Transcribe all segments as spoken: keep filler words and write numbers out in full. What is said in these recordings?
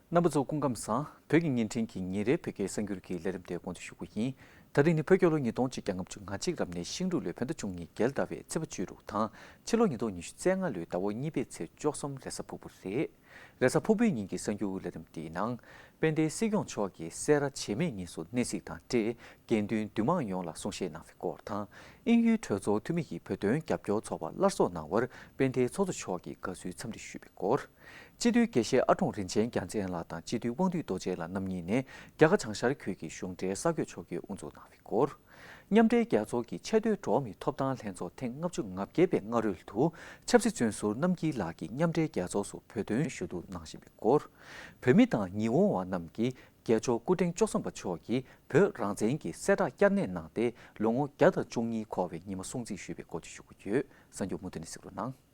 རྣམ་པ་ཚོ་སྐུ་ཁམས་བཟང་། བོད་ཀྱི་བརྙན་འཕྲིན་གྱི་ཉིན་རེའི་བོད་སྐད་གསར་འགྱུར་གྱི་ལས་རིམ་དེ་དགོངས་དག་ཞུ་གི་ཡིན། ད་རིང་ནི་བོད་རྒྱལ་ལོ་ཉིས་སྟོང་ཆིག་བརྒྱ་ལྔ་བཅུ་ང་གཅིག་རབ་གནས་ཤིང་འབྲུག་ལོའི་བོད་ཟླ་བཅུ་གཉིས་རྒྱལ་ཟླ་བའི་ཚེས་པ་བཅུ་དྲུག་དང་ཕྱི་ལོ་ཉིས་སྟོང་ཉི་ཤུ་རྩ་ལྔ་ལོའི་ཟླ་བ་གཉིས་པའི་ཚེས་བཅུ་གསུམ་རེས་གཟའ་ཕུར་བུ་རེད། རེས་གཟའ་ཕུར་བུའི་ཉིན་གྱི་གསར་འགྱུར་ལས་རིམ་འདིའི་ནང་། དཔལ་ལྡན་སྲིད་སྐྱོང་མཆོག་གིས་སེ་ར་བྱེས་སྨད་གཉིས་སུ་གནས་གཟིགས་དང་འབྲེལ་དགེ་འདུན་འདུས་མང་ཡོངས་ལ་གསུང་བཤད་གནང་བའི་སྐོར་དང་། དབྱིན་ཡུལ་གྲོས་ཚོགས་འཐུས་མི་ཡིས་བོད་དོན་རྒྱབ་སྐྱོར་ཚོགས་པ་སླར་གསོ་གནང་བར་དཔལ་ལྡན་ཚོགས་གཙོ་མཆོག་གིས་དགའ་བསུའི་འཚམས་འདྲི་ཞུས་པའི་སྐོར། སྤྱི་འཐུས་དགེ་བཤེས་ཨ་ཀྲོང་རིན་ཆེན་རྒྱལ་མཚན་ལགས་དང་སྤྱི་འཐུས་དབང་འདུས་རྡོ་རྗེ་ལགས་རྣམ་གཉིས་ནས་རྒྱ་གར་བྱང་ཤར་ཁུལ་གྱི་གཞུང་འབྲེལ་གསར་འགོད་ཕྱོགས་བསྐྱོད་དབུ་འཛུགས་གནང་བའི་སྐོར། མཉམ་འབྲེལ་རྒྱལ་ཚོགས་ཀྱི་ཆེས་མཐོའི་འགྲོ་བ་མིའི་ཐོབ་ཐང་ལྷན་ཚོགས་ཐེངས་ལྔ་བཅུ་ང་བརྒྱད་པའི་སྔ་རོལ་དུ་ཆབ་སྲིད་བཙོན་ཟུར་རྣམ་རྒྱལ་ལགས་ཀྱིས་མཉམ་འབྲེལ་རྒྱལ་ཚོགས་སུ་བོད་དོན་ཞུ་གཏུག་གནང་བཞིན་པའི་སྐོར། བོད་མི་དང་ཉི་འོང་བ་རྣམས་ཀྱིས་རྒྱལ་མཆོག་སྐུ་ཕྲེང་བཅུ་གསུམ་པ་མཆོག་གིས་བོད་རང་བཙན་གྱི་གསལ་བསྒྲགས་བསྐྱར་ནན་གནང་སྟེ་ལོ་ངོ་བརྒྱ་དང་བཅུ་གཉིས་འཁོར་བའི་ཉི་མ་སྲུང་བརྩི་ཞུས་པའི་སྐོར་བཅས་ཞུ་གི་ཡོད། གསར་འགྱུར་མུ་མཐུད་ནས་གཟིགས་རོགས་གནང་།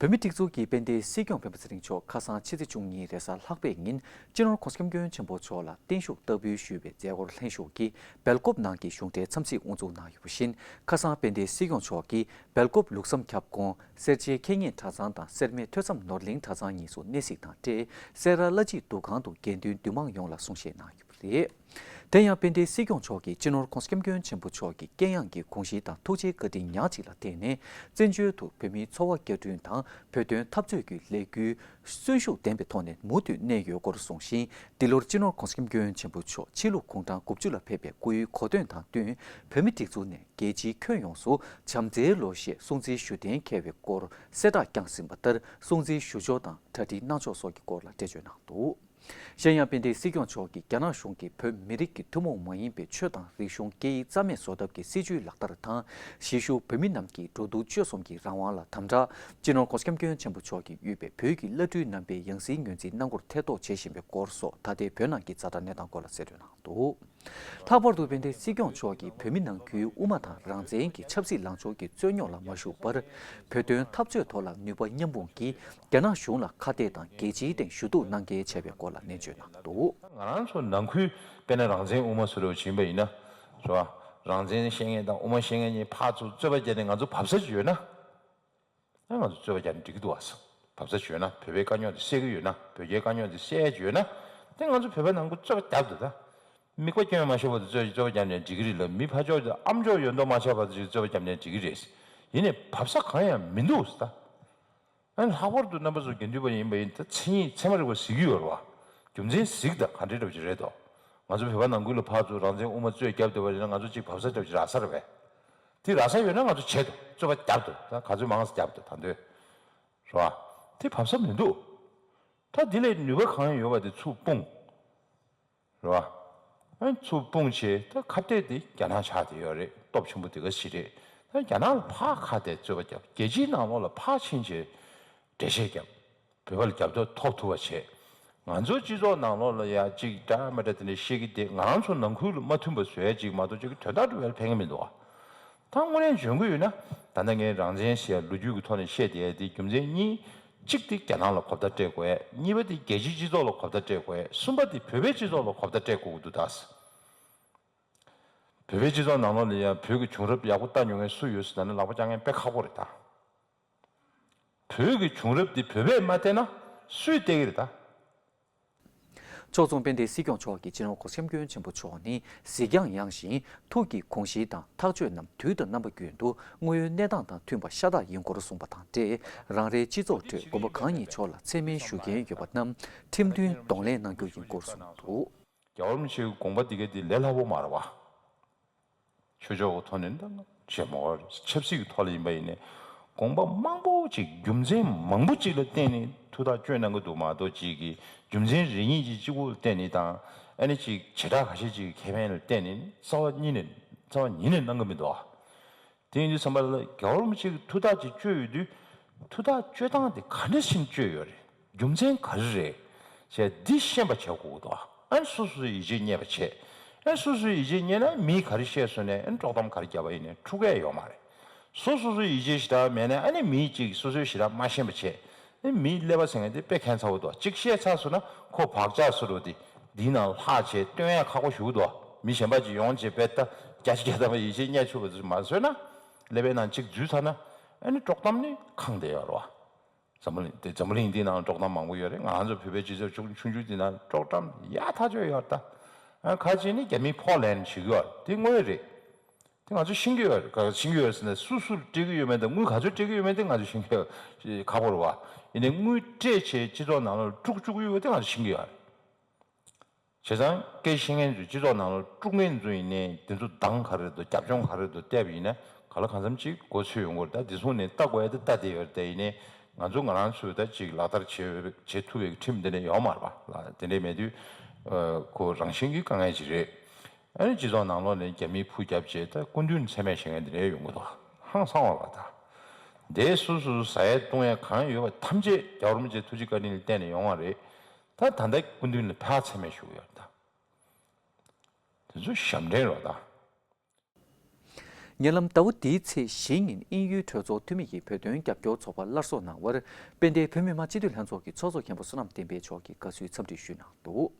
བོད་མིའི་སྒྲིག་འཛུགས་ཀྱི་དཔལ་ལྡན་སྲིད་སྐྱོང་སྤེན་པ་ཚེ་རིང་མཆོག་ཁ་སང་ཕྱི་ཚེས་བཅུ་གཉིས་རེས་གཟའ་ལྷག་པའི་ཉིན་སྤྱི་ནོར་༸གོང་ས་༸སྐྱབས་མགོན་ཆེན་པོ་མཆོག་ལ་བརྟན་བཞུགས་བསྟར་འབུལ་ཞུས་པའི་མཛད་སྒོར་ལྷན་ཞུགས་ཀྱིས་སྦེལ་ཀོབ་ནང་གི་གཞུང་འབྲེལ་འཚམས་གཟིགས་དབུ་འཛུགས་གནང་ཡོད་པ་བཞིན། ཁ་སང་དཔལ་ལྡན་སྲིད་སྐྱོང་མཆོག་གིས་སྦེལ་ཀོབ་ལུགས་བསམ་ཁྱབ་ཁོངས་སེར་བྱེས་ཁེ་ཉེན་གྲྭ་ཚང་དང་སེར་སྨད་ཐོས་བསམ་ནོར་གླིང་གྲྭ་ཚང་གཉིས་སུ་གནས་གཟིགས་དང་འབྲེལ་སེ་ར་བླ་སྤྱིའི་འདུ་ཁང་དུ་དགེ་འདུན་འདུས་མང་ཡོངས་ལ་གསུང་བཤད་གནང་ཡོད་པ་རེད། དེ་ཡང་དཔལ་ལྡན་སྲིད་སྐྱོང་མཆོག་གིས་སྤྱི་ནོར་༸གོང་ས་༸སྐྱབས་མགོན་ཆེན་པོ་མཆོག་གི་དཀྱེལ་ཡངས་ཀྱི་དགོངས་གཞི་དང་ཐུགས་རྗེའི་བཀའ་དྲིན་ཉག་གཅིག་ལ་བརྟེན་ནས་བཙན་བྱོལ་དུ་བོད་མིའི་འཚོ་བ་བསྐྱར་སྐྲུན་དང་བོད་དོན་འཐབ་རྩོད་ཀྱི་ལས་འགུལ་གསོན་ཤུགས་ལྡན་པའི་ཐོག་ནས་མུ་མཐུད་གནས་ཡོད་སྐོར་གསུངས་ཤིང་། འདི་ལོར་སྤྱི་ནོར་༸གོང་ས་༸སྐྱབས་མགོན་ཆེན་པོ་མཆོག་ཕྱི་ལུགས་གུང་གྲངས་དགུ་བཅུ་ལ་ཕེབས་པའི་སྐུའི་གོ་སྟོན་དང་བསྟུན་བོད་མིའི་སྒྲིག་འཛུགས་ནས་རྒྱལ་སྤྱིའི་ཁྱོན་ཡོངས་སུ་བྱམས་བརྩེའི་ལོ་ཞེས་སྲུང་བརྩི་ཞུ་གཏན་འཁེལ་བའི་སྐོར་གསལ་བསྒྲགས་བསྐྱངས་ཟིན་པ་ལྟར་སྲུང་བརྩི་ཞུ་ཕྱོགས་དང་གྲ་སྒྲིག་གནང་ཕྱོགས་སོགས་ཀྱི་སྐོར་ལ་འགྲེལ་བརྗོད་གནང་འདུག་གཞན་ཡང་དཔལ་ལྡན་སྲིད་སྐྱོང་མཆོག་གིས་རྒྱ་ནག་གཞུང་གིས་བོད་མི་རིགས་ཀྱི་ཐུན་མོང་མ་ཡིན་པའི་ཆོས་དང་རིག་གཞུང་སྐད་ཡིག་རྩ་མེད་བཟོ་ཐབས་ཀྱི་སྲིད་བྱུས་ལག་བསྟར་དང་གཞིས་བཞུགས་བོད་མི་རྣམས་ཀྱི་འགྲོ་འདུག་སྤྱོད་གསུམ་གྱི་རང་དབང་ལ་དམ་དྲག་སྤྱི་ནོར་༸གོང་ས་༸སྐྱབས་མགོན་ཆེན་པོ་མཆོག་གིས་དབུས་པའི་བོད་ཀྱི་བླ་སྤྲུལ་རྣམ་པས་ཡང་སྲིད་ངོས་འཛིན་གནང་སྒོར་ཐེ་གཏོགས་བྱེད་བཞིན་པའི་སྐོར་སོགས་ད་ལྟའི་བོད་ནང་གི་ཛ་དྲག་གནས་སྟངས་སྐོར་ལ་གསལ་སྟོན་གནང་འདུག་ལྷག་པར་དུ་དཔལ་ལྡན་སྲིད་སྐྱོང་མཆོག་གིས་བོད་མི་ནང་ཁུལ་དབུ་མ་དང་རང་བཙན་གྱི་ཆབ་སྲིད་ལངས་ཕྱོགས་ཀྱི་རྩོད་རྙོག་ལ་མ་ཞུགས་པར། བོད་དོན་འཐབ་རྩོད་ཐོག་ལ་ནུས་པ་མཉམ་སྤུངས་ཀྱིས་རྒྱ་ནག་གཞུང་ལ་ཁ་གཏད་དང་རྒྱལ་སྤྱིའི་སྟེང་ཞུ་གཏུག་གནང་གལ་ཆེ་བའི་སྐོར་ལ་ནན་བརྗོད་གནང་འདུག་ང་རང་ཚོ་ནང་ཁུལ་དཔེར་ན་རང་བཙན་དབུ་མ་ཟེར་བ་ཡིན་པ་ཡིན་ན། རེད་བ། རང་བཙན་བཤད་མཁན་དང་དབུ་མ་བཤད་མཁན་གཉིས་ཕར་ཚུར་རྩོད་པ་བརྒྱབ་ནས་ང་ཚོ་བབས་ས་ཅིག་ཡོད་ན། ཨ་ང་ཚོ་རྩོད་པ་རྒྱག་ན་འགྲིག་གི་འདུག་བ། བབས་ས་ཅིག་ཡོད་ན། བོད་པའི་དཀའ་རྙོག་དེ་སེལ་གི་ཡོད་ན། བོད་རྒྱའི་དཀའ་རྙོག་དེ་སེལ་ཡ་ཅིག་ཡོད་ན། དེ་ང་ཚོ་བོད་པ་ནང་ཁུལ་རྩོད་པ་རྒྱབ་འདུག་ད། མིག་པ་སྐྱོན་མ་ཤོར་བར་དུ་རྩོད་རྩོད་པ་རྒྱབ་ནས་འགྲིག་གི་རེད་ལ། མི་ཕར་ཕྱོགས་དེ་ཨམ་ཅོག་ཡོད་མདོག་མ་ཆགས་བར་དུ་ཅིག་རྩོད་པ་རྒྱབ་ནས་འགྲིག་གི་རེད། ཡིན་ནའི་བབས་ས་གང་ཡང་མི་འདུག་ད། ཨ་ནི་ལྷག་པར་དུ་རྣམ་པ་ཚོ་དགེ་འདུན་པ་ཡིན་པ་ཡིན་ད་མཚན་ཉིད་ཚད་མ་རིག་པ་གཟིགས་ཀྱི་ཡོད་རེད་བ། རྒྱུ་མཚན་གཟིགས་དང་ག་འདྲའི་འདྲ་བ་ཅིག་རེད་དོ། ང་ཚོ་བོད་པ་ནང་ཁུལ་ལ་ཕར་ཚུར་རང་བཙན་དབུ་མ་རྩོད་རྒྱབ་བསྡད་པ་ཡིན་ན་ང་ཚོ་ཅིག་བབས་ས་འདྲ་བ་ཅིག་རག་ས་རེད་བས། དེ་རག་ས་ཡོད་ན་ང་ཚོ་བྱེད་དོ། རྩོད་པ་རྒྱབ་དོ། ད་ག་ཚོད་མང་ཙམ་རྒྱབ་དོ་ད་འདོད། རེད་བ། དེ་བབས་ས་མི་འདུག་ད་དེ་ལས་ནུས་པ་གང་ཡོད་པ་དེ་ཚུར་སྤུངས། རེད་བ། ཨ་ཚུར་སྤུངས་བྱས་ད་ཁ་གཏད་དེ་རྒྱ་ནག་ཆགས་བསྡད་ཡོད་རེད། སྟོབས་ཆེན་པོ་དེ་ག་ཞིག་རེད། ད་རྒྱ་ནག་ལ་ཕར་ཁ་གཏད་རྩོད་པ་རྒྱབ། རྒྱལ་སྤྱིའི་ནང་ལོགས་ལ་ཕར་ཕྱིན་བྱས་འགྲེལ་བཤད་རྒྱབ། བོད་པ་ལ་རྒྱབ་སྐྱོར་ཐོབ་ཐུབ་པ་བྱས། ང་ཚོའི་སྤྱི་ཚོགས་ནང་ལོགས་ལ་ཡ་གཅིག་འདྲ་མི་འདྲ་དེ་འདྲ་བཤད་ཀྱི་དེ་ང་རང་ཚོ་ནང་ཁུལ་ལ་མ་མཐུན་པ་བཟོ་ཡ་གཅིག་མ་གཏོགས་གཅིག་གི་དོན་དག་འགྲོ་བའི་ཕན་གི་མི་འདུག་ཨ། ད་དངོས་གནས་འཇོན་གི་ཡོད་ན། ད་ལྟ་ངས་རང་བཙན་ཞེས་ལོ་རྒྱུས་ཀྱི་ཐོག་ནས་བཤད་བསྡད་ཡ་དེ་རྒྱུ་མཚན་གཉིས། གཅིག་དེ་རྒྱ་ནག་ལ་གོ་བརྡ་སྤྲད་དགོས་ཡ། གཉིས་པ་དེ་རྒྱལ་སྤྱིའི་སྤྱི་ཚོགས་ལ་གོ་བརྡ་སྤྲད་དགོས་ཡ། གསུམ་པ་དེ་བོད་པའི་སྤྱི་ཚོགས་ལ་གོ་བརྡ་སྤྲད་དགོས་ཀྱི་འདུག་ད། བོད་པའི་སྤྱི་ཚོགས་ནང་ལོགས་ལ་ཡང་བོད་ཀྱི་བྱུང་རབས་ཡག་པོ་ལྟ་མྱོང་མཁན་སུ་ཡོད་ཟེར་ན་ལག་པ་བརྐྱང་མཁན་དཔེ་ཁག་པོ་རེད་ད། བོད་ཀྱི་བྱུང་རབས་འདི་བོད་པས་མ་བལྟས་ན་སུས་བལྟས་ཀྱི་རེད་ད། ཕྱོགས་མཚུངས་དཔལ་ལྡན་སྲིད་སྐྱོང་མཆོག་གིས་སྤྱི་ནོར་༸གོང་ས་༸སྐྱབས་མགོན་ཆེན་པོ་མཆོག་ནི་གཟིགས་རྒྱང་ཡངས་ཤིང་ཐུགས་ཀྱི་དགོངས་གཞི་དང་ཐག་གཅོད་རྣམས་དུས་དང་རྣམ་པ་ཀུན་ཏུ་དངོས་ཡོད་གནས་སྟངས་དང་མཐུན་པ་ཤ་སྟག་ཡིན་སྐོར་གསུངས་པ་དང་འབྲེལ། རང་རེའི་སྤྱི་ཚོགས་ཁྲོད་དགོན་པ་གང་ཉིད་མཆོག་ལ་མཚན་སྨད་ཞུ་མཁན་ཡོད་པ་རྣམས་ཁྲིམས་མཐུན་གདོང་ལེན་གནང་རྒྱུ་ཡིན་སྐོར་གསུངས་འདུག་རྒྱལ་བ་རིན་པོ་ཆེའི་དགོངས་པ་འདི་ག་དེ་ལས་སླ་པོ་མ་རེད་བ། ཆོས་ཕྱོགས་ཀྱི་ཐོག་ནས་འདང་ཞེས་མོ་ཆབ་སྲིད་ཀྱི་ཐོག་ལ་ཡིན་པ་ཡིན་ནའི་དགོངས་པ་མང་པོ་ཅིག་རྒྱུ་མཚན་མང་པོ་ཅིག་ལ་བརྟེན་ནས་ཐུགས་ཐག་གཅོད་གནང་གི་འདུག་མ་གཏོགས་ཅིག་གིས་རྒྱུ་མཚན་རེ་གཉིས་ཅིག་གཅིག་པོ་ལ་བརྟེན་ནས་དང་ཨ་ནི་ཅིག་བྱེ་བྲག་ཁ་ཤས་ཅིག་གི་ཁེ་ཕན་ལ་བརྟེན་ནས་རྩ་བ་ཉིད་ནས་རྩ་བ་ཉིད་ནས་གནང་གི་མི་འདུག་ཨ། དེ་ཡིན་དུས་ཙམ་པ་ལ་རྒྱལ་བ་རིན་པོ་ཆེ་གིས་ཐུགས་ཐག་ཅིག་གཅོད་ཡོད་དུས་ཐུགས་ཐག་གཅོད་སྟངས་དེ་ག་འདྲ་ཞིག་གཅོད་ཡོད་རེད། རྒྱུ་མཚན་ག་རེ་རེད། ཞེས་འདི་ཤེས་པ་བྱེད་དགོས་ཀྱི་འདུག་ཨ་ནི་སོ་སོའི་ཡིད་ཆེས་རྙེད་པ་བྱེད། ཨ་ནི་སོ་སོའི་ཡིད་ཆེས་རྙེད་ན་མིས་ག་རེ་བཤད་སོང་ནས་ཨ་ནི་དཀྲོག་གཏམ་ག་རེ་བརྒྱབ་པ་ཡིན་ནའི་འཁྲུག་ག་ཡོད་མ་རེད། སོ་སོ་སོའི་ཡིད་ཆེས་ཞེ་དྲག་མེད་ནས། ཨ་ནི་མིའི་ཅིག་སོ་སོའི་ཞེ་དྲག་མ་ཤེས་པ་བྱས། ཨ་ནི་མིའི་ཀླད་པ་ཟེར་མཁན་དེ་དཔེ་ཁྱད་མཚར་པོ་འདུག་ཅིག་བཤད་ཚར་སོང་ན་ཁོ་བག་ཆགས་སུ་རུ་དེ་འདིའི་ནང་ལྷག་བྱས་སྟོན་ཡ་ཁག་པོ་ཞིག་འདུག་མི་གཞན་པ་ཅིག་ཡོང་བྱས་དཔེ་ལྟ་བརྒྱ་ཆ་བརྒྱ་ཐམ་པ་ཡིད་ཆེས་རྙེད་ཆོག་པ་ཅིག་མ་བཟོས་ན། ཀླད་པའི་ནང་ཅིག་འཛུལ་ཚར་ན་ཨ་ནི་དཀྲོག་གཏམ་ནི་ཁེངས་བསྡད་ཡོད་རེད་བ། འཛམ་བུ་གླིང་དེ་འཛམ་བུ་གླིང་འདིའི་ནང་དཀྲོག་གཏམ་མང་པོ་ཡོད་རེད། ང་ཚོ་བོད་པའི་སྤྱི་ཚོགས་ཆུང་ཆུང་ཆུང་ཆུང་འདིའི་ནང་དཀྲོག་གཏམ་ཡག་ཐག་ཆོད་ཡོད་རེད་ད། ཨ་ཁ་ཅིག་ནི་རྒྱ་མིས་ཕོག་ལེན་བྱེད་ཀྱི་ཡོད་རེད། དེ་དངོས་རེད། དེ་ང་ཚོས་ཤེས་ཀྱི་ཡོད་རེད། ག་ཤེས་ཀྱི་ཡོད་རེད་ཟེར་ན། སུ་སུར་སྤྲད་ཀྱི་ཡོད་མེད་དང་དངུལ་ག་ཚོད་སྤྲད་ཀྱི་ཡོད་མེད་དེ་ང་ཚོས་ཤེས་ཀྱི་ཡོད་ཁག་པོ་རེད་བ། ཡིན་ནའི་དངུལ་སྤྲད་བྱས་སྤྱི་ཚོགས་ནང་ལོགས་དཀྲུག་བཅུག་གི་ཡོད་པ་དེ་ང་ཚོས་ཤེས་ཀྱི་ཡོད་རེད། བྱས་ཙང་སྐད་ཤེས་མཁན་ཚོས་སྤྱི་ཚོགས་ནང་ལོགས་དཀྲུག་མཁན་ཚོ་ཡིན་ནའི་དེ་ཚོ་འདང་ག་རེ་འདུག་རྒྱབ་ལྗོངས་ག་རེ་འདུག་བལྟས་པ་ཡིན་ན་གང་ལ་གང་འཚམ་ཅིག་མགོ་ཚོས་ཡོང་གི་རེད། ད་དེ་སོང་ནས་ལྟ་དགོས་ཡ་དེ་ལྟ་བསྡད་ཡོད་རེད། དེ་ཡིན་ནའི་ང་ཚོ་ང་རང་ཚོས་ད་ཅིག་ལག་བསྟར་བྱེད་བྱེད་ཐུབ་པའི་ཁྲིམས་དེ་འདྲ་ཡོད་མ་རེད་པ། ལ་དེ་འདྲ་མེད་དུས་ཨ་ཁོ་རང་བཞིན་གྱི་དཀའ་ངལ་ཅིག་རེད། ཨ་ནི་སྤྱི་ཚོགས་ནང་ལོགས་ནས་རྒྱ་མིས་ཕུ་བརྒྱབ་བྱས་ད་སྐུ་མདུན་མཚན་སྨད་བྱེད་མཁན་དེ་འདྲ་ཡོང་གི་འདུག་ཧང་སང་བ་ལ། ད་དེ་སོ་སོ་ཟ་ཡས་བཏུང་ཡས་གང་ཡོད་པ་ཐམས་ཅད་རྒྱལ་བ་རིན་པོ་ཆེ་ཐུགས་རྗེ་བཀའ་དྲིན་ལ་བརྟེན་ནས་ཡོང་བ་རེད། ད་ད་ལྟ་སྐུ་མདུན་ལ་ཕར་མཚན་སྨད་ཞུ་གི་ཡོད་ད། དེ་ཚོ་ཞབས་འདྲེན་རེད་ད། ཉེ་ལམ་ཟླ་བ་འདིའི་ཚེས་བཞི་ཉིན་དབྱིན་ཡུལ་གྲོས་ཚོགས་འཐུས་མི་ཡིས་བོད་དོན་རྒྱབ་སྐྱོར་ཚོགས་པ་སླར་གསོ་གནང་བར་དཔལ་ལྡན་བོད་མི་མང་སྤྱི་འཐུས་ལྷན་ཚོགས་ཀྱི་ཚོགས་གཙོ་མཁན་པོ་བསོད་ནམས་བསྟན་འཕེལ་མཆོག་གིས་དགའ་བསུའི་འཚམས་འདྲི་ཞུས་གནང་འདུག་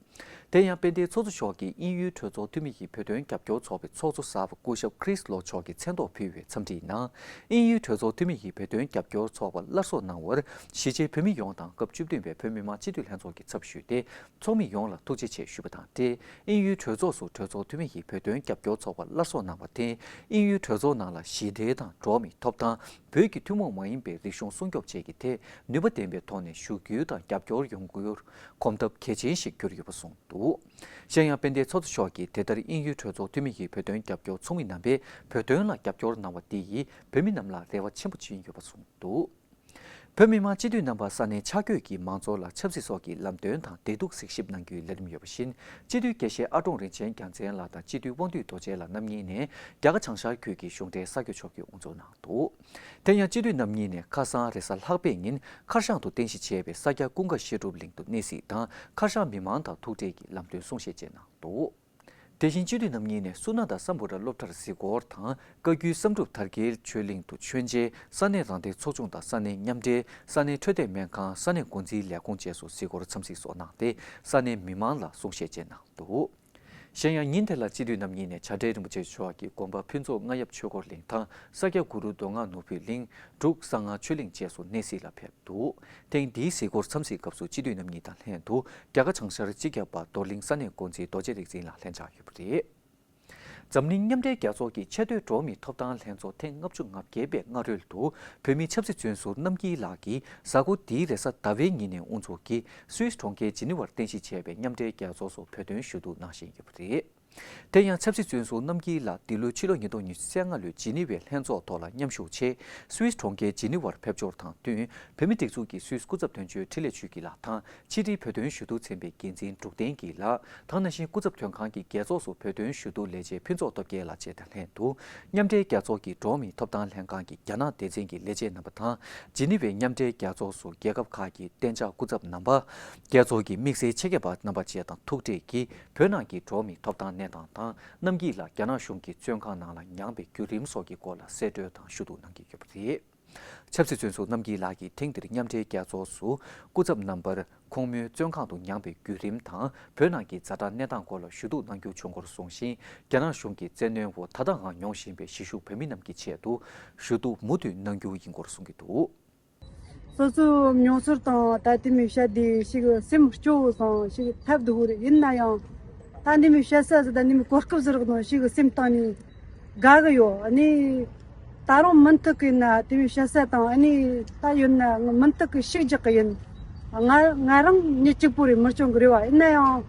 དེ་ཡང་དཔལ་ལྡན་ཚོགས་གཙོ་མཆོག་གིས་དབྱིན་ཡུལ་གྲོས་ཚོགས་འཐུས་མི་ཡིས་བོད་དོན་རྒྱབ་སྐྱོར་ཚོགས་པའི་ཚོགས་གཙོ་གསར་པ་སྐུ་ཞབས་Chris Law མཆོག་གི་མཚན་ཐོག་ཕུལ་བའི་འཚམས་འདྲིའི་ནང་། དབྱིན་ཡུལ་གྲོས་ཚོགས་འཐུས་མི་ཡིས་བོད་དོན་རྒྱབ་སྐྱོར་ཚོགས་པ་སླར་གསོ་གནང་བར་གཞིས་བྱེས་བོད་མི་ཡོངས་དང་སྐབས་བཅུ་བདུན་པའི་བོད་མི་མང་སྤྱི་འཐུས་ལྷན་ཚོགས་ཀྱི་ཚབ་ཞུས་ཏེ། ཚོགས་མི་ཡོངས་ལ་ཐུགས་རྗེ་ཆེ་ཞུས་པ་དང་འབྲེལ། དབྱིན་ཡུལ་གྲོས་ཚོགས་སུ་གྲོས་ཚོགས་འཐུས་མི་ཡིས་བོད་དོན་རྒྱབ་སྐྱོར་ཚོགས་པ་སླར་གསོ་གནང་བར་བརྟེན། དབྱིན་ཡུལ་གྲོས་ཚོགས་ནང་ལ་ཞི་བདེ་དང་འགྲོ་བ་མིའི་ཐོབ་ཐང་། བོད་ཀྱི་ཐུན་མོང་མ་ཡིན་པའི་རིག་གཞུང་སྲུང་སྐྱོབ་བཅས་ཀྱི་ཐད་ནུས་པ་ལྡན་པའི་ཐོག་ནས་ཞུགས་རྒྱུ་དང་རྒྱབ་སྐྱོར་ཡོང་རྒྱུར་གོམ་སྟབས་གལ་ཆེན་ཞིག་གྱུར་ཡོད་པ་གསུངས་འདུག་གཞན་ཡང་དཔལ་ལྡན་ཚོགས་གཙོ་མཆོག་གིས་དེ་ལྟར་དབྱིན་ཡུལ་གྲོས་ཚོགས་འཐུས་མི་ཡིས་བོད་དོན་རྒྱབ་སྐྱོར་ཚོགས་མི་རྣམ་པས་བོད་དོན་ལ་རྒྱབ་སྐྱོར་གནང་བ་འདི་ཡིས་བོད་མི་རྣམས་ལ་རེ་བ་ཆེན་པོ་བྱིན་ཡོད་པ་གསུངས་འདུག་བོད་མི་མང་སྤྱི་འཐུས་རྣམ་པ་ས་གནས་ཆ་བགོས་ཀྱི་མང་ཚོགས་ལ་ཆབ་སྲིད་སོགས་ཀྱི་ལམ་སྟོན་དང་བདེ་སྡུག་གཟིགས་ཞིབ་གནང་རྒྱུའི་ལས་རིམ་ཡོད་པ་བཞིན། སྤྱི་འཐུས་དགེ་བཤེས་ཨ་ཀྲོང་རིན་ཆེན་རྒྱལ་མཚན་ལགས་དང་སྤྱི་འཐུས་དབང་འདུས་རྡོ་རྗེ་ལགས་རྣམ་གཉིས་ནས་རྒྱ་གར་བྱང་ཤར་ཁུལ་གྱི་གཞུང་འབྲེལ་ས་ཁུལ་ཕྱོགས་ཀྱི་དབུ་འཛུགས་གནང་འདུག་དེ་ཡང་སྤྱི་འཐུས་རྣམ་གཉིས་ནས་ཁ་སང་རེས་གཟའ་ལྷག་པའི་ཉིན་མཁར་བྱང་དུ་རྟེན་གཞི་བྱས་པའི་ས་སྐྱ་ཀུན་དགའ་བཤད་སྒྲུབ་གླིང་དུ་གནས་གཟིགས་དང་། མཁར་བྱང་མི་མང་དང་ཐུག་འཕྲད་ཀྱིས་ལམ་སྟོན་གསུང་བཤད་བཅས་གནང་འདུག་དེ་བཞིན་སྤྱི་འཐུས་རྣམ་གཉིས་ནས་སུ་ན་དང་སམ་བྷོ་ཊ་སློབ་གྲྭར་གཟིགས་སྐོར་དང་། བཀའ་བརྒྱུད་བསམ་གྲུབ་དར་རྒྱས་ཆོས་གླིང་དུ་མཆོད་མཇལ། ས་གནས་རང་བདེན་ཚོགས་ཆུང་དང་ས་གནས་མཉམ་འབྲེལ། ས་གནས་འཕྲོད་བསྟེན་སྨན་ཁང་། ས་གནས་འགོ་འཛིན་ལས་ཁུངས་བཅས་སུ་གཟིགས་སྐོར་འཚམས་གཟིགས་སོགས་གནང་སྟེ། ས་གནས་མི་མང་ལ་གསུང་བཤད་བཅས་གནང་འདུག་གཞན་ཡང་ཉིན་དེ་ལ་སྤྱི་འཐུས་རྣམ་གཉིས་ནས་བྱ་བྲལ་རིན་པོ་ཆེ་མཆོག་གི་དགོན་པ་ཕུན་ཚོགས་རྔ་ཡབ་ཆོས་འཁོར་གླིང་དང་། ས་སྐྱ་གུ་རུ་མདོ་སྔགས་ནོར་བུའི་གླིང་། འབྲུག་གསང་སྔགས་ཆོས་གླིང་བཅས་སུ་གནས་གཟིགས་ལ་ཕེབས་འདུག་ཐེངས་འདིའི་གཟིགས་སྐོར་འཚམས་གཟིགས་སྐབས་སུ་སྤྱི་འཐུས་རྣམ་གཉིས་དང་ལྷན་དུ་རྒྱ་གར་བྱང་ཤར་སྤྱི་ཁྱབ་པ་རྡོར་གླིང་ས་གནས་འགོ་འཛིན་རྡོ་རྗེ་རིག་འཛིན་ལགས་ལྷན་བཅར་ཡོད་པ་རེད། འཛམ་གླིང་མཉམ་འབྲེལ་རྒྱལ་ཚོགས་ཀྱི་ཆེས་མཐོའི་འགྲོ་བ་མིའི་ཐོབ་ཐང་ལྷན་ཚོགས་ཐེངས་ལྔ་བཅུ་ང་བརྒྱད་པའི་སྔ་རོལ་དུ། བོད་མི་ཆབ་སྲིད་བཙོན་ཟུར་རྣམ་རྒྱལ་ལགས་ཀྱིས་གཟའ་འཁོར་འདིའི་རེས་གཟའ་ཟླ་བའི་ཉིན་ནས་དབུ་འཛུགས་ཀྱིས་སུད་སི་གྲོང་ཁྱེར་ཇི་ནི་ཝར་རྟེན་གཞི་བྱས་པའི་མཉམ་འབྲེལ་རྒྱལ་ཚོགས་སུ་བོད་དོན་ཞུ་གཏུག་གནང་བཞིན་ཡོད་པ་རེད། དེ་ཡང་ཆབ་སྲིད་བཙོན་ཟུར་རྣམ་རྒྱལ་ལགས་འདི་ལོའི་ཕྱི་ལོ་ཉིས་སྟོང་ཉི་ཤུ་རྩ་ལྔ་ལོའི་ཇི་ནི་ཝའི་ལྷན་ཚོགས་ཐོག་ལ་མཉམ་ཞུགས་ཆེད་སུད་སི་གྲོང་ཁྱེར་ཇི་ནི་ཝར་ཕེབས་འབྱོར་དང་བསྟུན། བོད་མིའི་སྒྲིག་འཛུགས་ཀྱི་སུད་སི་སྐུ་ཚབ་དོན་གཅོད་འཕྲིན་ལས་ཆོས་སྐྱིད་ལགས་དང་། ཕྱི་དྲིལ་བོད་དོན་ཞུ་གཏུག་ཚན་པའི་འགན་འཛིན་འབྲུག་བསྟན་སྐྱིད་ལགས་དང་། ནང་བཞིན་སྐུ་ཚབ་དོན་ཁང་གི་རྒྱལ་ཚོགས་སུ་བོད་དོན་ཞུ་གཏུག་ལས་བྱེད་ཕུན་ཚོགས་སྟོབས་རྒྱལ་ལགས་བཅས་དང་ལྷན་དུ། མཉམ་འབྲེལ་རྒྱལ་ཚོགས་ཀྱི་འགྲོ་བ་མིའི་ཐོབ་ཐང་ལྷན་ཁང་གི་རྒྱ་ནག་སྡེ་ཚན་གྱི་ལས་བྱེད་རྣམ་པ་དང་། ཇི་ནི་ཝའི་མཉམ་འབྲེལ་རྒྱལ་ཚོགས་སུ་རྒྱལ་ཁབ་ཁག་གི་གཏན་འཇགས་སྐུ་ཚབ་རྣམ་པ། རྒྱལ་ཚོགས་ཀྱི་དམིགས་བསལ་ཆེད་མཁས་པ་རྣམ་པ་བཅས་དང་ཐུག་འཕྲད་ཀྱིས། བོད་ནང་གི་འགྲོ་བ་མིའི་ཐོབ་ཐང་གནས་སྟངས་དང་། རྣམ་རྒྱལ་ལགས་རྒྱ་ནག་གཞུང་གིས་བཙོན་ཁང་ནང་ལ་མྱངས་པའི་བརྒྱུད་རིམ་སོགས་ཀྱི་སྐོར་ལ་གསལ་བཀྲོལ་དང་ཞུ་གཏུག་གནང་གི་ཡོད་པ་རེད། ཆབ་སྲིད་བཙོན་ཟུར་རྣམ་རྒྱལ་ལགས་ཀྱིས་ཐེངས་འདིར་མཉམ་འབྲེལ་རྒྱལ་ཚོགས་སུ་སྐུ་ཚབ་རྣམ་པར་ཁོང་མོའི་བཙོན་ཁང་དུ་མྱངས་པའི་བརྒྱུད་རིམ་དང་། བོད་ནང་གི་ཛ་དྲག་གནས་སྟངས་སྐོར་ལ་ཞུ་གཏུག་གནང་རྒྱུ་བྱུང་སྐོར་གསུངས་ཤིང་། རྒྱ་ནག་གཞུང་གི་བཙན་གནོན་འོག་ད་ལྟའང་མྱོང་བཞིན་པའི་གཞིས་བཞུགས་བོད་མི་རྣམས་ཀྱི་ཆེད་དུ་ཞུ་གཏུག་མུ་མཐུད་གནང་རྒྱུ་ཡིན་སྐོར་གསུང་གི་འདུག་སོ་སོའི་མྱོང་ཚོར་དང་། ད་དེ་མོ་བཤད་དུས་ཤིག་སེམས་སྐྱོ་བོ་སོང་། ཤིག་ཐབས་སྡུག་པོ་རེད། ཡིན་ན་ཡང་ད་འདི་མོ་བཤད་ས་ཟིག་དང་འདི་མོ་གོ་སྐབས་ཟིག་རག་ནོ་ཤིག་སེམས་གཏིང་ནས་དགའ་གི་ཡོད། ཨ་ནི་ད་རུང་མུ་མཐུད་གི་ན་དེ་མོ་བཤད་ས་དང་། ཨ་ནི་ད་ཡོད་ན་མུ་མཐུད་གི་ཤུགས་རྒྱག་གི་ཡིན། ང་ང་རང་མྱི་གཅིག་པོ་རེད། མི་སྐྱོན་གི་རེད་བ། ཡིན་ན་ཡང་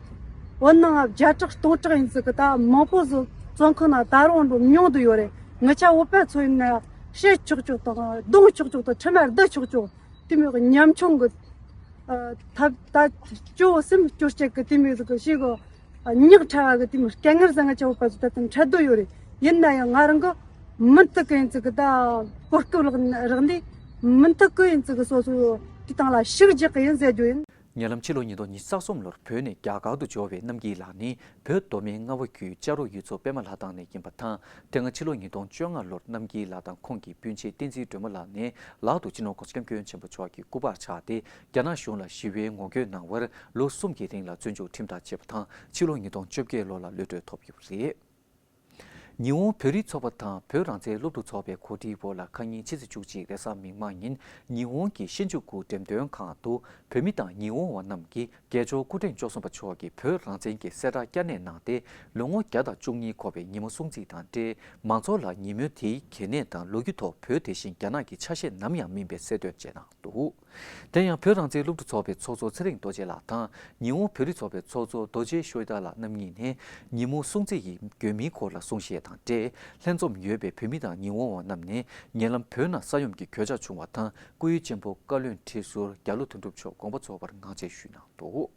བོད་ནང་བརྒྱ་ཕྲག་སྟོང་ཕྲག་ཡིན་ཟིག་གི་ད་མང་པོ་ཟིག་བཙོན་ཁང་ན་ད་རུང་འགྲོ་མྱོང་དུ་ཡོད་རེད། ངི་ཆ་བོད་པ་ཚོ་ཡིན་ན་བཤད་ཆོག་ཆོག་དང་རྡུང་ཆོག་ཆོག་དང་ཁྲིམས་ལ་བསྡད་ཆོག་ཆོག་དེ་མོ་གི་ཉམ་ཆུང་གི་ཐབས། ད་སྐྱོ་བོ་སེམས་སྐྱོ་སྐྱེ་གི་དེ་མོ་གི་ཞིག་གི་ཉག་ཕྲ་བ་གི་དེ་མོ་དཀའ་ངལ་ཟང་ང་ཆ་བོད་པ་ཚོ་ད་དུང་འཕྲད་སྡོད་ཡོད་རེད། ཡིན་ན་ཡང་ང་རང་གི་མུ་མཐུད་གི་ཡིན་ཙི་གི་ད་གོ་སྐབས་རག་རག་འདི་མུ་མཐུད་གི་ཡིན་ཙི་གི་སོ་སོ་དེ་དང་ལ་ཤུགས་རྒྱག་གི་ཡིན་ཟེར་རྒྱུ་ཡིན། ཉེ་ལམ་ཕྱི་ལོ་ཉིས་སྟོང་ཉི་ཤུ་རྩ་གསུམ་ལོར་བོད་ནས་རྒྱ་གར་དུ་འབྱོར་བའི་རྣམ་རྒྱལ་ལགས་ནི་བོད་མདོ་སྨད་རྔ་བ་ཁུལ་ལྕགས་རོགས་ཡུལ་ཚོ་པད་མ་ལྷ་ཐང་ནས་ཡིན་པ་དང་། དེ་སྔ་ཕྱི་ལོ་ཉིས་སྟོང་བཅོ་ལྔ་ལོར་རྣམ་རྒྱལ་ལགས་དང་ཁོང་གི་སྤུན་མཆེད་བསྟན་འཛིན་སྒྲོལ་མ་ལགས་ནས་ལག་ཏུ་སྤྱི་ནོར་༸གོང་ས་༸སྐྱབས་མགོན་ཆེན་པོ་མཆོག་གི་སྐུ་པར་ཆགས་ཏེ། རྒྱ་ནག་གཞུང་ལ་ཞི་བའི་ངོ་རྒོལ་གནང་བར་ལོ་གསུམ་གྱི་རིང་ལ་བཙོན་འཇུག་ཁྲིམས་ཐག་བཅད་པ་དང་། ཕྱི་ལོ་ཉིས་སྟོང་བཅོ་བརྒྱད་ལོ་ལ་གློད་གྲོལ་ཐོབ་ཡོད་པ་རེད། ཉི་ཧོང་བོད་རིགས་ཚོགས་པ་དང་བོད་རང་བཙན་སློབ་ཕྲུག་ཚོགས་པའི་གོ་སྒྲིག་འོག་ལ་ཁ་ཉིན་ཕྱི་ཚེས་བཅུ་གཅིག་རེས་གཟའ་མིག་དམར་ཉིན་ཉི་ཧོང་གི་ཤིན་ཇུ་ཀུ་འགྲེམས་སྟོན་ཁང་དུ་བོད་མི་དང་ཉི་ཧོང་བ་རྣམས་ཀྱིས་རྒྱལ་མཆོག་སྐུ་ཕྲེང་བཅུ་གསུམ་པ་མཆོག་གི་བོད་རང་བཙན་གྱི་གསལ་བསྒྲགས་བསྐྱར་ནན་གནང་སྟེ། ལོ་ངོ་བརྒྱ་དང་བཅུ་གཉིས་འཁོར་བའི་ཉིན་མོ་སྲུང་བརྩི་དང་འབྲེལ། མང་ཚོགས་ལ་ཉིན་མོའི་དེའི་གལ་གནད་དང་ལོ་རྒྱུས་ཐོག་བོད་དེ་བཞིན་རྒྱ་ནག་གི་ཆ་ཤས་ནམ་ཡང་མིན་པའི་གསལ་སྟོན་བྱས་གནང་འདུག། དེ་ཡང་བོད་རང་བཙན་སློབ་ཕྲུག་ཚོགས་པའི་ཚོགས་གཙོ་ཚེ་རིང་རྡོ་རྗེ་ལགས་དང་ཉི་ཧོང་བོད་རིགས་ཚོགས་པའི་ཚོགས་གཙོ་རྡོ་རྗེ་ཤོ་ཡི་ཏཱ་ལགས་རྣམ་གཉིས་ནས་ཉིན་མོ་སྲུང་བརྩི་ཡི་དགོས་མིའི་སྐོར་ལ་གསུང་བཤད་དང་འབྲེལ། ལྷན་འཛོམས་ཡོད་པའི་བོད་མི་དང་ཉི་ཧོང་བ་རྣམས་ནས་ཉེ་ལམ་བོད་ནང་ས་ཡོམ་གྱི་གོད་ཆག་བྱུང་བ་དང་སྐུའི་གཅེན་པོ་བཀའ་བློན་ཁྲི་ཟུར་རྒྱ་ལོ་དོན་གྲུབ་མཆོག་དགོངས་པ་རྫོགས་པར་ངག་བཅད་ཞུས་གནང་འདུག།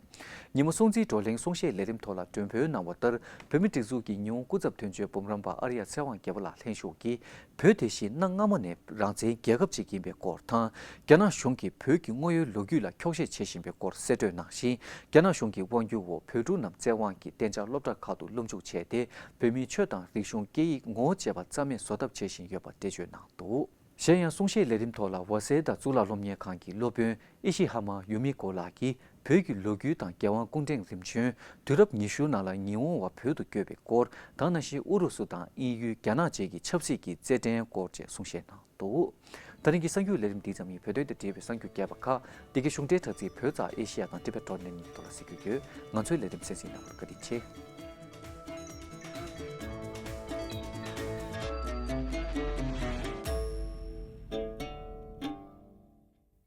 ཉིན་མོ་སྲུང་བརྩིའི་བགྲོ་གླེང་གསུང་བཤད་ལས་རིམ་ཐོག་ལ་མགྲོན་འབོད་གནང་བ་ལྟར། བོད་མིའི་སྒྲིག་འཛུགས་ཀྱི་ཉི་ཧོང་སྐུ་ཚབ་དོན་གཅོད་འབུམ་རམས་པ་ཨར་ཡ་ཚེ་དབང་རྒྱལ་པོ་ལགས་ལྷན་ཞུགས་ཀྱིས། བོད་དེ་བཞིན་གནའ་སྔ་མོ་ནས་རང་བཙན་རྒྱལ་ཁབ་ཅིག་ཡིན་པའི་སྐོར་དང་། རྒྱ་ནག་གཞུང་གིས་བོད་ཀྱི་དངོས་ཡོད་ལོ་རྒྱུས་ལ་འཁྱོག་བཤད་བྱེད་བཞིན་པའི་སྐོར་གསལ་བཀྲོལ་གནང་ཞིང་། རྒྱ་ནག་གཞུང་གི་དབང་སྒྱུར་འོག་བོད་ཕྲུག་རྣམས་བཙན་དབང་གིས་གཏན་འཇགས་སློབ་གྲྭ་ཁག་ཏུ་སློབ་འཇུག་བྱས་ཏེ། བོད་མིའི་ཆོས་དང་རིག་གཞུང་སྐད་ཡིག་ངོ་བོ་བརྗེ་བ་རྩ་མེད་བཟོ་ཐབས་བྱེད་བཞིན་ཡོད་པ་འགྲེལ་བརྗོད་གནང་འདུག། གཞན་ཡང་གསུང་བཤད་ལས་རིམ་ཐོག་ལ་ཝ་སེ་དཱ་གཙུག་ལག་སློབ་གཉེར་ཁང་གི་སློབ་དཔོན་ཨི་ཤི་ཧ་མ་ཡུ་མི་ཀོ་ལགས་ཀྱིས་བོད་ཀྱི་ལོ་རྒྱུས་དང་རྒྱལ་དབང་སྐུ་ཕྲེང་རིམ་བྱོན། དུས་རབས་ཉི་ཤུ་ནང་ལ་ཉི་ཧོང་བ་བོད་དུ་བསྐྱོད་པའི་སྐོར། ད་ནང་བཞིན་ཨུ་རུ་སུ་དང་དབྱིན་ཡུལ། རྒྱ་ནག་བཅས་ཀྱི་ཆབ་སྲིད་ཀྱི་རྩེད་འགྲན་སྐོར་བཅས་གསུང་བཤད་གནང་འདུག། ད་རིང་གི་གསར་འགྱུར་ལས་རིམ་འདི་ཙམ་ཡིན། བོད་དོན་དང་འབྲེལ་བའི་གསར་འགྱུར་རྒྱས་པ་ཁག་འདི་གའི་གཞུང་འབྲེལ་དྲ་ཚིགས་བོད་རྩ་ཨེ་ཤེ་ཡ་དང་ཊི་བེཊ་ཌོཊ་ནེཊ་གཉིས་ཐོག་ལ་གཟིགས་རྒྱུ་ཡོད། ང་ཚོའི་ལས་རིམ་གསན་གཟིགས་གནང་བར་བཀའ་དྲིན་ཆེ།